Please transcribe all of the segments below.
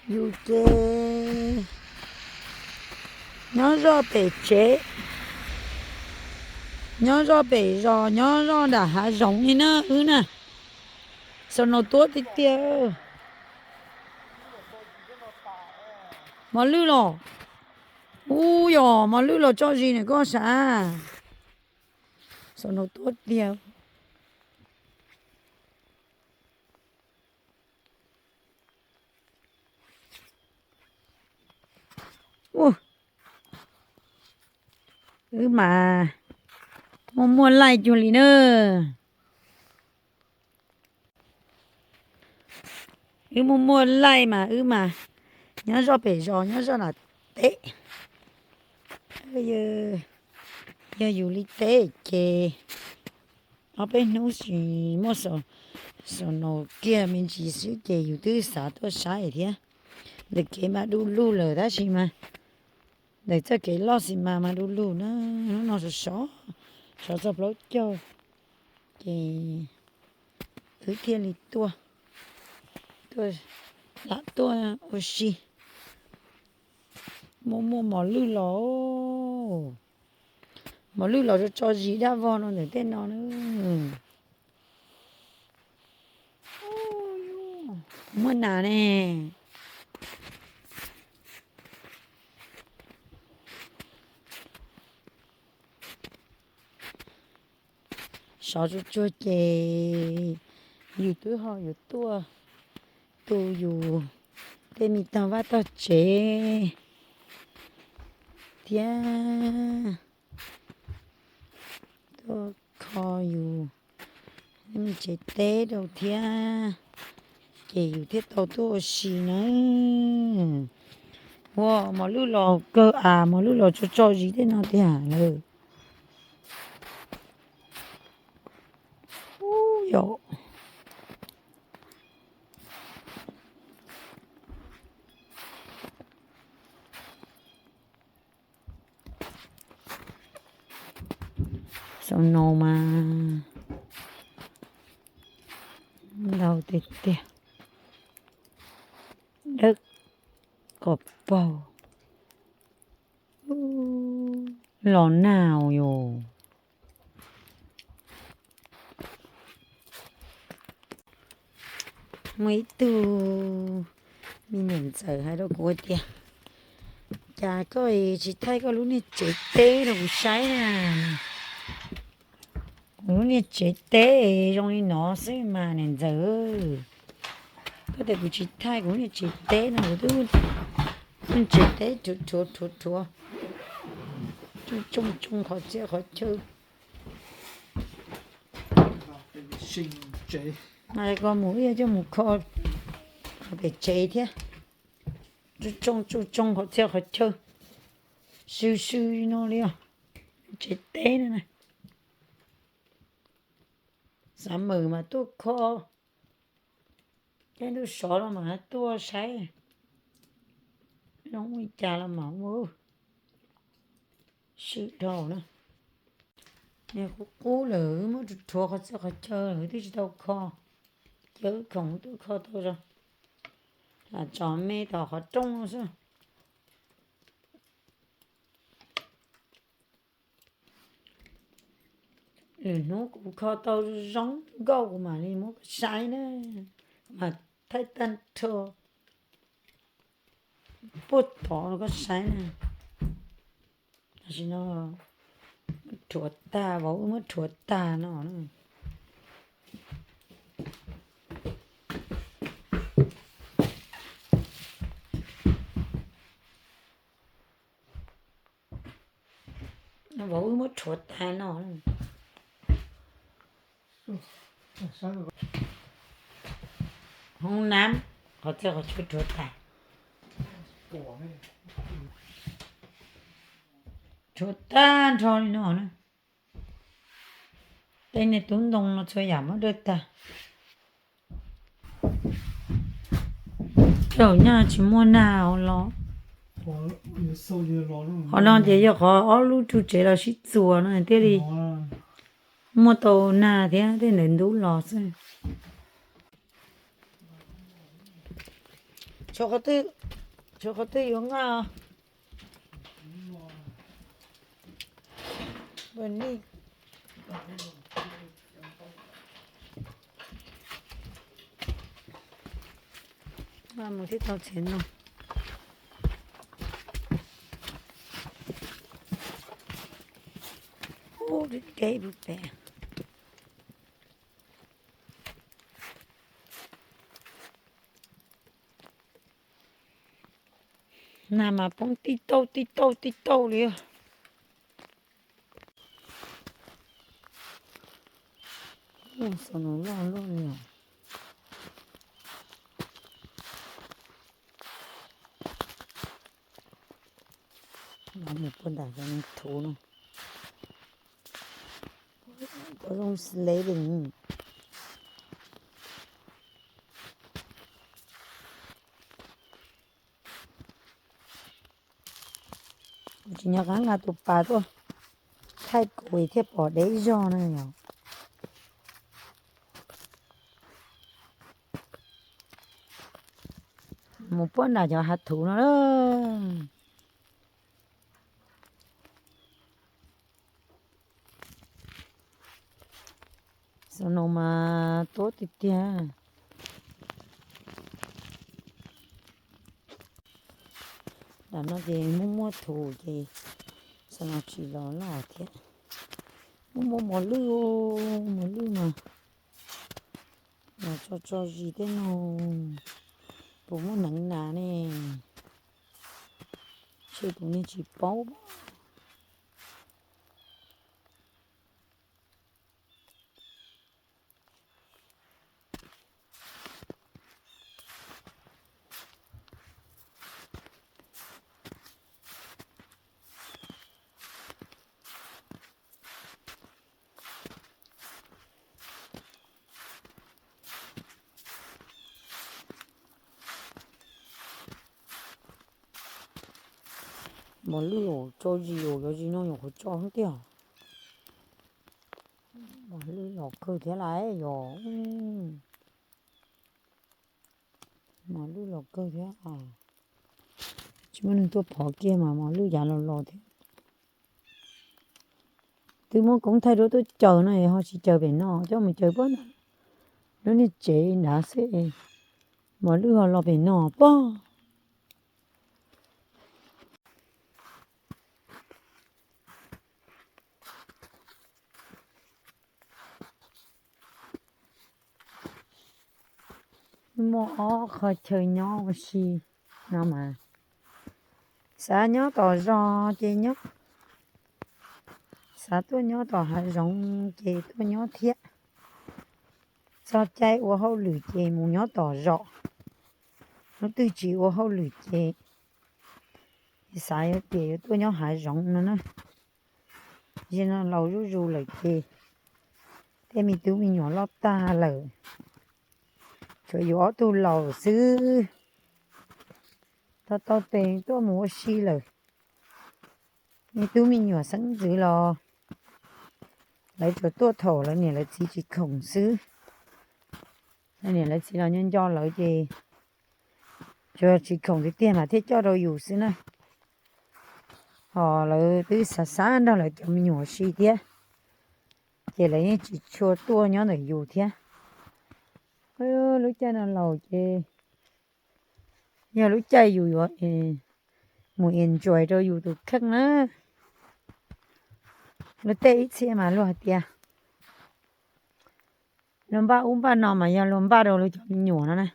Yus ces nyob zoj pem tsev, nyob zoj pem zos, nyob zoj nram hav zoov li na wb na. Xaus no tuab tiag tiag. Mos lwj los, ub, yog mos lwj los tso zis na koj sav. Xaus no tuab tiag. Wb mas muaj muaj laij cuag li na. Wb muaj muaj laij mas wb mas nyob zoj pem zos nyob zoj nram teb. Yog yus li teb ces ob peb hnub tsis muaj xaus no kiag me ntsis xwb ces yus twb xav tuaj saib thiab. Ntawm kev mas du lug lawm tab sis mas ntawm txoj kev loj xis mas mas du lug na. Hnub no sov sov, sov txog plaub caug ces wb thiaj li tuaj, tuaj, lam tuaj ua si. Muaj muaj mos lwj los, mos lwj los tso tso zis dab vog no ntawm tej no na. Muaj nas ne. Sov tsuag tsuag ces yus twb ho yuav tuaj tu yus tej me tog vaj tog tsev thiab tuaj kho yus tej me tsev teb rau thiab, ces yus thiaj tau tuaj ua si na. Ua mos lwj los kawg as, mos lwj los tso tso zis tej no tiag lawm. Ub yom. Xaus no mas ntau tiag tiag. Dawb kom paug. Los nag yos. Muaj ib tug me niam ntxawm hais rau kuv tias, cas koj tsis thaij koj lub niag tsev teb rau kuv saib na? Kuv lub niag tsev teb zoo li no xwb mas niam ntxawm. Koj tias kuv tsis thaij kuv lub niag tsev teb no, kuv twb, tsev teb rhuav rhuav rhuav rhuav, tsoo tsoo qhov txhia qhov chaw. Koj mus ib yam coj mus kho pem tsev thiab. Tsoo tsoo tsoo qhov txhia qhov chaw, sw sw li no li os. Tsev teb no na. Xav mas mas tuaj kho, caij ntuj sov los mas tuaj saib zoo li cas los mas ua. Swm dhau na. Niag qub qub lawm, wb muab rhuav rhuav qhov txhia qhov chaw lawm twb tsis tau kho. Ces wb khoom tuaj kho tau zoo, lam tso me tom qhov rooj no xwb. Lwm hnub kuv kho tau zoo nkauj kuv mam li muab koj saib na, mas thaij tag nrho puag tod rau koj saib na. Tam sim no rhuav tag, vauv wb muab rhuav tag no. Vauv wb muab rhuav tag no. Hoob nab, qhov txhia qhov chaw rhuav tag. Rhuav tag nrho li no na. Tej niag tub ntoo no txhua yam muab dawj tag. Tej zaum nyaj tsis muaj nag los. Qhov no ces yog qhov ob lub ru tsev los sib txuas no thiaj li muaj tau nag thiab tej ntawd ntub los xwb. Tshuav qhov twg, tshuav qhov twg yuav nqa. Mus thiab tau txiav no. Ub, deb deb pem. Nas mas poob tib tauj tib tauj tib tauj li. Xov no loj luaj li os. Mus puag nram cov thuv no. Pov zoo sleeping. Kuv tsis nco qab nqa tus pas tuaj thaij kuv thiaj pom deb zog na yom. Mus puag nram cov hav thuv no lawm. Xov no mas tuab tiag tiag. Nram no ces muaj muaj thuv ces xov no tsis los loj thiab. Muaj muaj mos lwj, mos lwj mas, mas tso tso zis tej no, puas muaj neev nas ne? Ntshe kuv niag tsis paub. Mos lwj tso zis os, yog zis no nyuam qhuav tso xwb tiag. Mos lwj los kawg thiab lawm yog. Mos lwj los kawg thiab. Tsis muaj neeg tuaj phov kiag mas mos lwj yav los los thiab. Twb muab koob thaij duab tuaj caws no ho tsis caws pem no, coj mus caws puag nram lub niag tsev nrad xwb, mos lwj ho los pem no pob. Muaj ob qhov chaw nyob ua si no mas, xav nyob tom zos ces nyob, xav tuaj nyob tom hav zoov ces tuaj nyob thiab. Txog caij ua hauj lwm ces mus nyob tom zos, hnub twg tsis ua hauj lwm ces xav tias yuav tuaj nyob hav zoov no na. Zaum no laus zuj zus lawm ces tej me tub me nyuam loj tag lawm, tsuas yus ob tug laus xwb. Tau tau tes tuaj mus ua si lawm. Me tub me nyuam xeeb ntxwv los lawv tsuas tuaj thaum lawv niam lawv txiv tsis khoom xwb. Lawv niam lawv txiv los nco nco lawv ces tsuas tsis khoom tiag tiag mas thiaj coj rau yus xwb na. Ho lawv twb xav xav nrog lawv cov me nyuam ua si thiab, ces lawv yeej tsis tshua tuaj nyob ntawm yus thiab. Lub caij no laus ces yog lub caij yus yuav mus enjoy rau yus tus kheej na. Luag tej ib txhia mas luag hais tias luag npaj ub npaj no mas yog luag npaj rau luag cov me nyuam no na.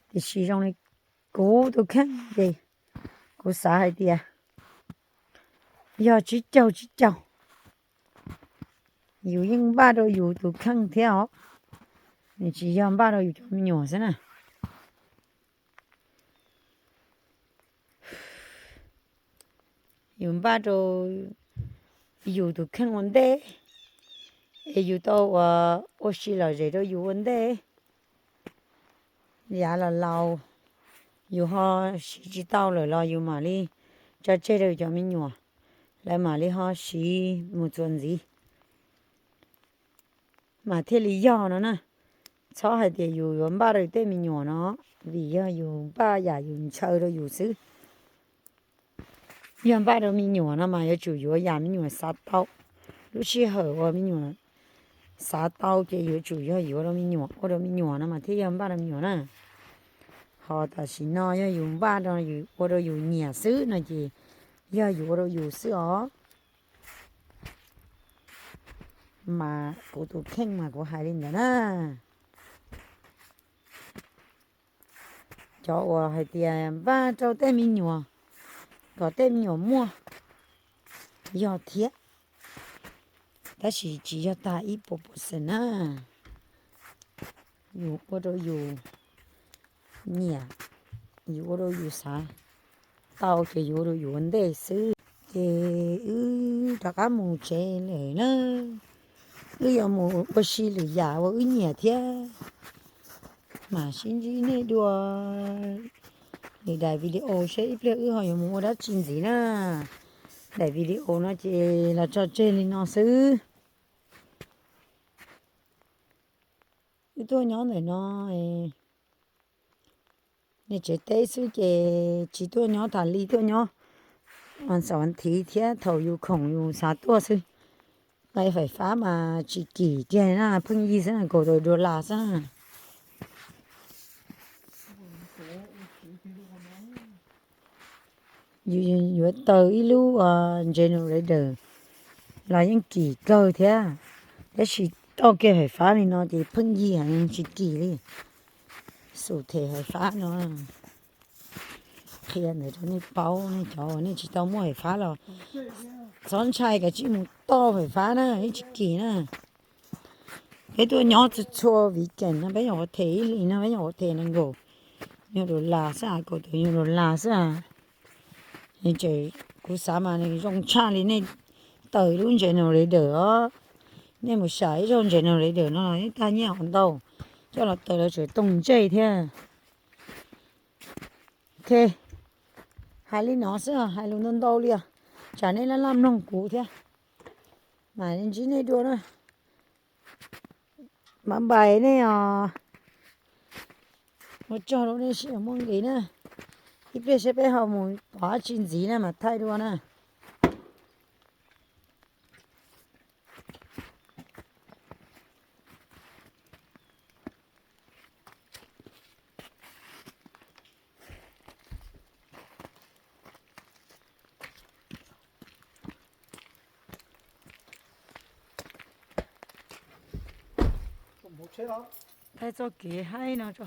Tiam sis zoo li kuv tus kheej ces kuv xav hais tias yog tsib caug tsib caug, yus yeej npaj rau yus tus kheej thiab os, nws tsis yog npaj rau yus cov me nyuam xwb na. Yus npaj rau yus tus kheej ua ntej, es yus tau ua, ua si lom zem rau yus ua ntej. Yav los laus yus ho siv tsis tau lawm los yus mam li tso tseg rau yus cov me nyuam, lawv mam li ho siv mus txuas ntxiv, mas thiaj li yog no na. Txhob hais tias yus yuav npaj rau tej me nyuam no, vim yog yus npaj yam yus ntshaw rau yus xwb. Yog npaj rau me nyuam no mas yuav tsum yuav yam me nyuam xav tau. Lub sij hawm uas me nyuam xav tau ces yuav tsum yog yuav rau me nyuam, ua rau me nyuam no mas thiaj yog npaj rau me nyuam na. Ho tam sim no yog yus npaj rau yus ua rau yus nyiam xwb no ces yog yus ua rau yus xwb os. Mas kuv tus kheej mas kuv hais li ntawd na. Cov uas hais tias npaj rau tej me nyuam kom tej me nyuam muaj, yog thiab, tab sis tsis yog tag ib puas percent na. Yus ua rau yus nyiam, yus ua rau yus xav tau ces yus ua rau yus ua ntej xwb. Ces wb rov qab mus tsev lawm na. Wb yuav mus ua si lwm yam uas wb nyiam thiab. Mam sib ntsib nej dua lwm daim video seb ib pliag wb ho yuav mus ua dab tsi ntxiv na. Daim video no ces los tso tseg li no xwb. Wb tuaj nyob ntawm no, nej tsev teb xwb ces tsis tuaj nyob tas li, tuaj nyob xaum thiv thiab thaum yus khoom yus xav tuaj xwb. Nqe fais fab mas tsis kim kiag na, pheej yig xwb na, kaum tawm dollar xwb na. Yus yuav taws ib lub generator los yeej kim kawg thiab, tab sis toj kiag fais fab li no ces pheej yig heev tsis kim li. Xum them fais fab no qhia ntawd rau nej paub, nej cov uas nej tsis tau muaj fais fab los txhob ntshai, kav tsij mus toj fais fab na, yeej tsis kim na. Peb tuaj nyob txhua txhua weekend no peb nyuam qhuav them ib hlis no, peb nyuam qhuav them nees nkaum nyuag dollar xwb, kaum tawm nyuag dollar xwb. Tseem kuv xav mas nws zoo tshaj li nej taws lub generator os. Nej mus sam ib zaug generator no nej tag nyiaj ntau, coj los taws los tseem toog ntsej thiab. Ok, hais li no xwb, hais lus ntau ntau li os, tsam nej laj laj mloog kuv thiab. Mam li ntsib nej dua na. Bye bye nej os. Ua tsaug rau nej sib muaj nqis na. Ib pliag seb peb ho mus pom dab tsi ntxiv na mas thaij dua na. Thaij txoj kev haib no tso.